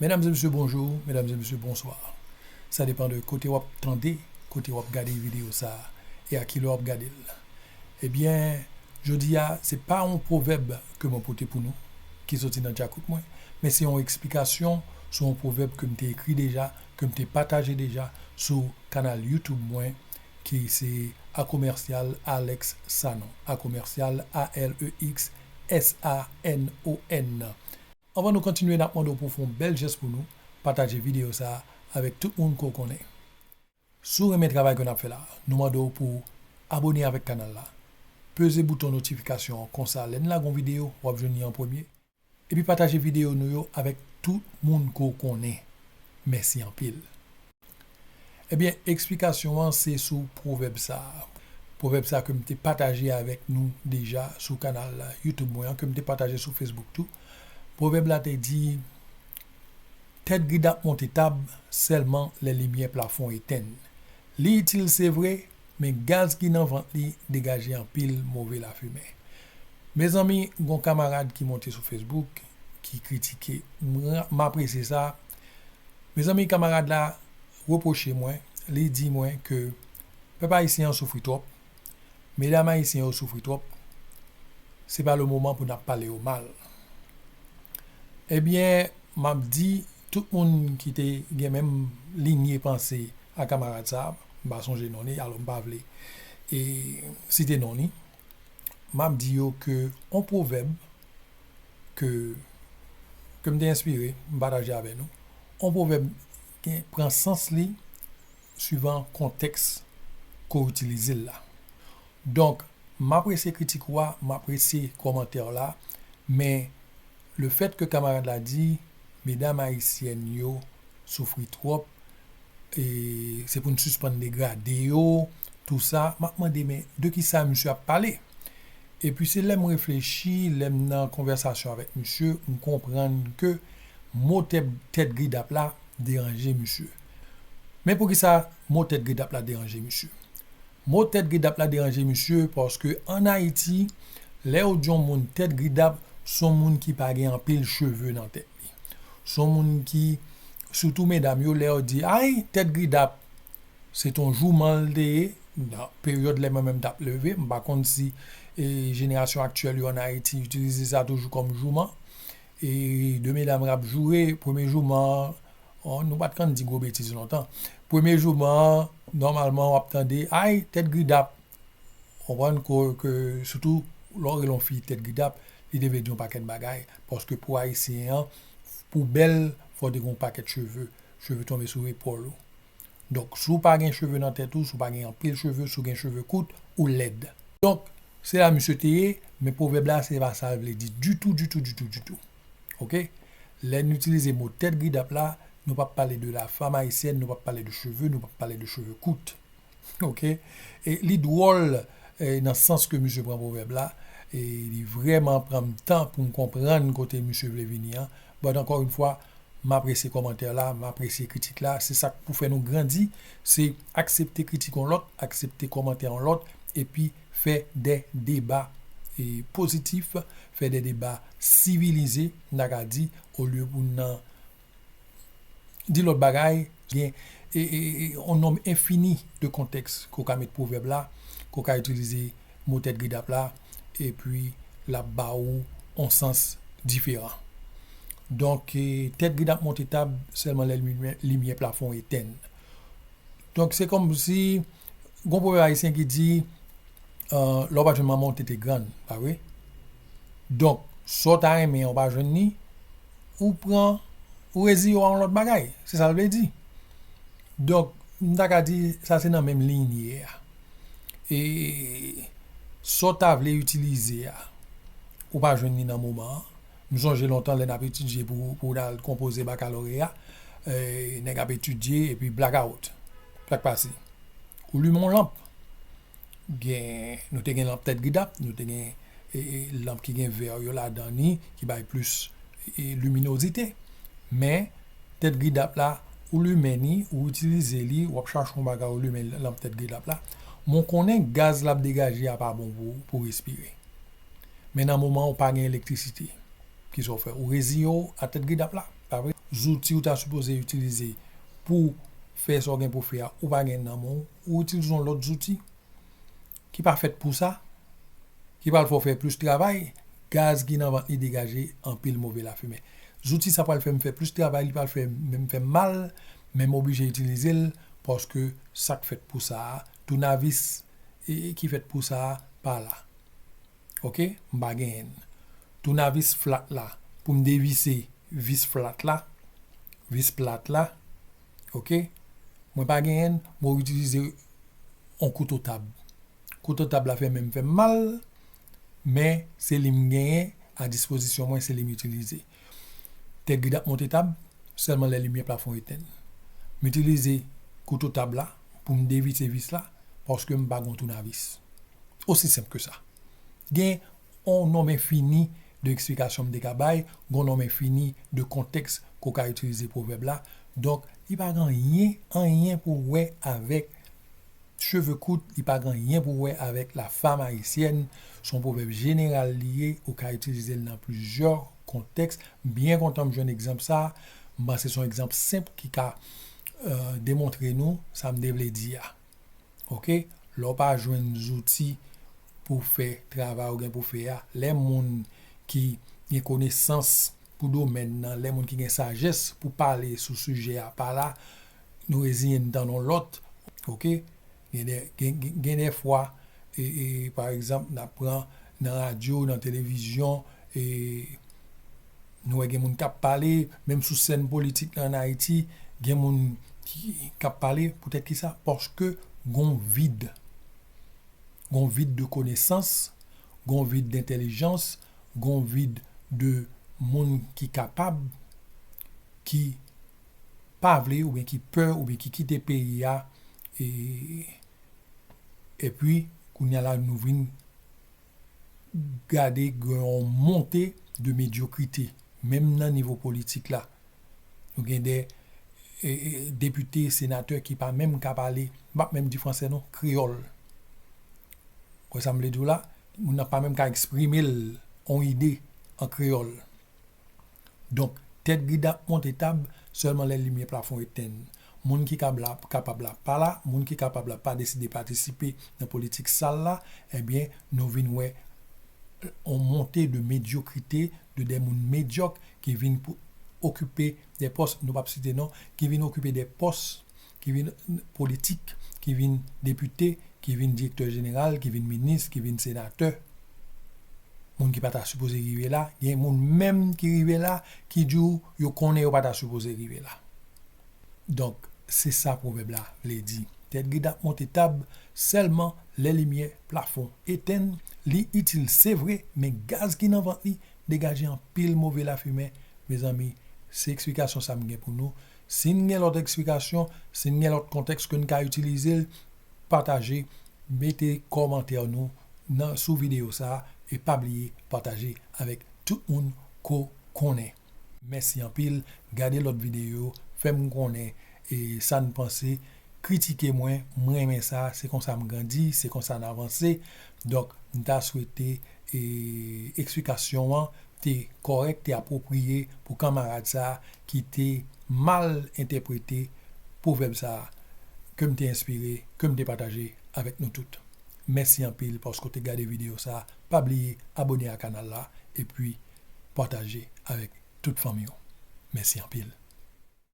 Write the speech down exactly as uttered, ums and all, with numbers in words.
Medam e mesye, bonjou. Medam e mesye, bonswa. Sa depann de kote w ap tande, kote w ap gade videyo sa a, e a ki lè w ap gade l. Ebyen, jodi a, se pa yon pwovèb ke mwen pote pou nou, ki soti nan djakout mwen, men se yon eksplikasyon sou yon pwovèb ke m te ekri deja, ke m te pataje deja sou kanal YouTube mwen, ki se A Commercial Alex Sanon. A Commercial, A L E X S A N O N. Anvan nou kontinye, n ap mande w pou w fè yon bèl jès pou nou, pataje videyo sa a avèk tout moun ke w konnen. Si w renmen travay ke n ap fè la, nou mande w pou w abone avèk kanal la, peze bouton notifikasyon an, konsa lè n lage yon videyo, w ap jwenn li an premye. Epi pataje videyo nou yo avèk tout moun ke w konnen. Mèsi anpil. Ebyen, eksplikasyon an se sou pwovèb sa a. Pwovèb sa a ke m te pataje avèk nou deja sou kanal YouTube mwen an, ke m te pataje sou Facebook tou. Pwovèb la te di, tèt gridap monte tab sèlman lè limyè plafon etenn. Li itil, se vre, men gaz ki nan vant li degaje anpil move lafimen. Mezanmi, gon kamarad ki monte sou Facebook, ki kritike. M ra-, m apresye sa. Mezanmi, kamarad la repwoche mwen, li di mwen ke pèp ayisyen an soufri twòp, medam ayisyen yo soufri twòp, se pa le moman pou n ap pale yo mal. Ebyen, m ap di tout moun ki te gen menm linye panse a kamarad sa a, m pa sonje non li, alò m pa vle, e, site non li, m ap di yo ke on pwovèb ke, ke m te enspire, m pataje avè nou, on pwovèb gen, pran sans li suivan kontèks ke w itilize l la. Donk, m apresye kritik ou a, m apresye kòmantè w la, men le fait que kamarad la di, medam ayisyèn yo soufri twòp, e se pou n sispann degrade yo, tou sa, m ap mande, men de ki sa misye ap pale? Epi se lè m reflechi, lè m nan konvèsasyon avèk misye, m konprann ke mo tèt, tèt gridap la deranje misye. Men poukisa mo tèt gridap la deranje misye? Mo tèt gridap la deranje misye paske ann Ayiti, lè yo di yon moun tèt gridap, se yon moun ki pa gen anpil cheve nan tèt li. Se yon moun ki, sitou medam yo, lè yo di, ay, tèt gridap, se t on jouman l te ye. Nan peryòd lè mwen menm t ap leve, m pa konn si, e, jenerasyon aktyèl yo ann Ayiti itilize sa toujou kòm jouman. E de medam k ap joure, premye jouman an, o, nou pa t konn di gwo betiz lontan. Premye jouman an, nòmalman, w ap tande, ay, tèt gridap. Konprann ke, ke sitou lè w rele yon fi tèt gridap, li te vle di yon pakèt bagay. Paske pou Ayisyen an, pou w bèl, fò w te gen yon pakèt cheve. Cheve tonbe sou epòl ou. Donk, si w pa gen cheve nan tèt ou, si w pa gen anpil cheve, si w gen cheve kout, ou lèd. Donk, se la misye te ye, men pwovèb la, se pa sa l vle di ditou, ditou, ditou, ditou. Oke? Lè n itilize mo tèt gridap la, nou p ap pale de la femme haïtienne, nou p ap pale de cheve, nou p ap pale de cheve kout. Oke? E li dwòl, e, nan sans ke misye pran pwovèb la, e li vrèman pran m tan pou m konprann kote misye vle vini an. But ankò yon fwa, m apresye kòmantè la, m apresye kritik la. Se sa k pou fè nou grandi, se aksepte kritik yon lòt, aksepte kòmantè yon lòt, epi fè de deba, e, pozitif, fè de deba sivilize, n ta ka di, olye pou n nan di lòt bagay, gen, e, e, e, yon nonb enfini de kontèks ke w ka met pwovèb la, ke w ka itilize mo tèt gridap la, epi l ap ba ou yon sans diferan. Donk, e, tèt gridap monte tab sèlman lè limyè, limyè plafon etenn. Donk, se kòmsi, gon pwovèb ayisyen ki di, e, lè w pa jwenn manman w, tete grann, pa vre? Donk, sa w ta renmen an, w pa jwenn li, ou pran, ou reziye w a yon lòt bagay. Se sa l vle di. Donk, m ta ka di, sa se nan menm linye a. E sa w ta vle itilize a, ou pa jwenn li nan moman an. M sonje lontan lè n ap etidye pou, pou n al konpoze bakaloreya, e, nèg ap etidye epi blackout. Sa k pase? Ou limen yon lanp. Gen, nou te gen lanp tèt gridap, nou te gen, e, e, lanp ki gen vè yo ladan li, ki bay plis, e, liminozite. Men, tèt gridap la, ou limen li, ou itilize li, w ap chache yon bagay, ou limen lanp tèt gridap la. Men w konnen gaz l ap degaje a pa bon pou, pou respire. Men nan moman ou pa gen elektrisite, kisa w fè? Ou reziye w a tèt gridap la, pa vre? zouti ou ta sipoze itilize pou fè sa w gen pou fè a, ou pa gen nan men w, ou itilize yon lòt zouti ki pa fèt pou sa, ki pral fè w fè plis travay, gaz ki nan vant li degaje anpil move lafimen. Zouti sa pral fè m fè plis travay, li pral fè menm fè m mal, men m oblije itilize l paske sa k fèt pou sa a, tounavis e, e ki fèt pou sa a, pa la. Oke, m pa genyen l. Tounavis flat la, pou m devise vis flat la, vis plat la, oke, mwen pa genyen l, mwen itilize yon kouto tab. Kouto tab la fè menm fè m mal, men se li m genyen a dispozisyon mwen, se li m itilize. Tèt grid ap monte tab, sèlman lè limyè plafon etenn. M itilize kouto tab la pou m devise vis la, paske m pa gen tounavis. Osi senp ke sa. Gen yon nonb enfini de eksplikasyon m te ka bay, gen yon nonb enfini de kontèks ke w ka itilize pwovèb la. Donk, li pa gen anyen, anyen pou wè avèk cheve kout, li pa gen anyen pou wè avèk la femme haïtienne. Se yon pwovèb jeneral li ye, ou ka itilize l nan plizyè kontèks. M byen kontan m jwenn egzanp sa a. M panse se yon egzanp senp ki ka, euh, demontre nou sa m te vle di a. Oke? Lè w pa jwenn zouti pou fè travay ou gen pou fè a, lè moun ki gen konesans pou domèn nan, lè moun ki gen sajès pou pale sou sijè a pa la, nou reziyen n tann yon lòt. Oke? Gen de, gen, gen, gen de fwa, e, e, pa egzanp, n ap pran nan radyo, nan televizyon, e, nou wè gen moun k ap pale, menm sou sèn politik la ann Ayiti, gen moun ki, k ap pale, poutèt ki sa? Paske gon vid. Gon vid de konesans, gon vid dentèlijans, gon vid de moun ki kapab, ki pa vle oubyen ki pè oubyen ki kite peyi a, e, epi, kounye a la, nou vin gade gen yon monte de medyokrite, menm nan nivo politik la. Nou gen de, e, e, depite, senatè ki pa menm ka pale, m p ap menm di fransè non, kreyòl. Wè sa m vle di w la? Moun nan pa menm ka eksprime l, yon ide an kreyòl. Donk, tèt grid ap monte tab sèlman lè limyè plafon etenn. Moun ki kab la, kapab la pa la, moun ki kapab la pa deside patisipe nan politik sal la, ebyen, nou vin wè yon monte de medyokrite, de de moun medyòk ki vin pou okipe de pòs, nou p ap site non, ki vin okipe de pòs, ki vin politik, ki vin depite, ki vin direktè jeneral, ki vin minis, ki vin senatè. Moun ki pa ta sipoze rive la, gen moun menm ki rive la, ki di w yo konnen yo pa ta sipoze rive la. Donk, se sa pwovèb la vle di. Tèt grid ap monte tab sèlman lè limyè plafon etenn, li itil, se vre, men gaz ki nan vant li degaje anpil move lafimen. Mezanmi, se eksplikasyon sa m gen pou nou. Si n gen lòt eksplikasyon, si n gen lòt kontèks ke n ka itilize l, pataje, mete kòmantè nou nan, sou videyo sa a, e pa bliye pataje avèk tout moun ke w konnen. Mèsi anpil, gade lòt videyo, fè m konnen, e, sa n panse, kritike mwen, m renmen sa, se konsa m grandi, se konsa n avanse. Donk, m ta swete, e, eksplikasyon an te kòrèk, te apwopriye pou kanmarad sa a ki te mal entèprete pwovèb sa a ke m te enspire, ke m te pataje avèk nou tout. Mèsi anpil paske w te gade videyo sa a. Pa bliye abòne a kanal la epi pataje avèk tout fanmi w. Mèsi anpil.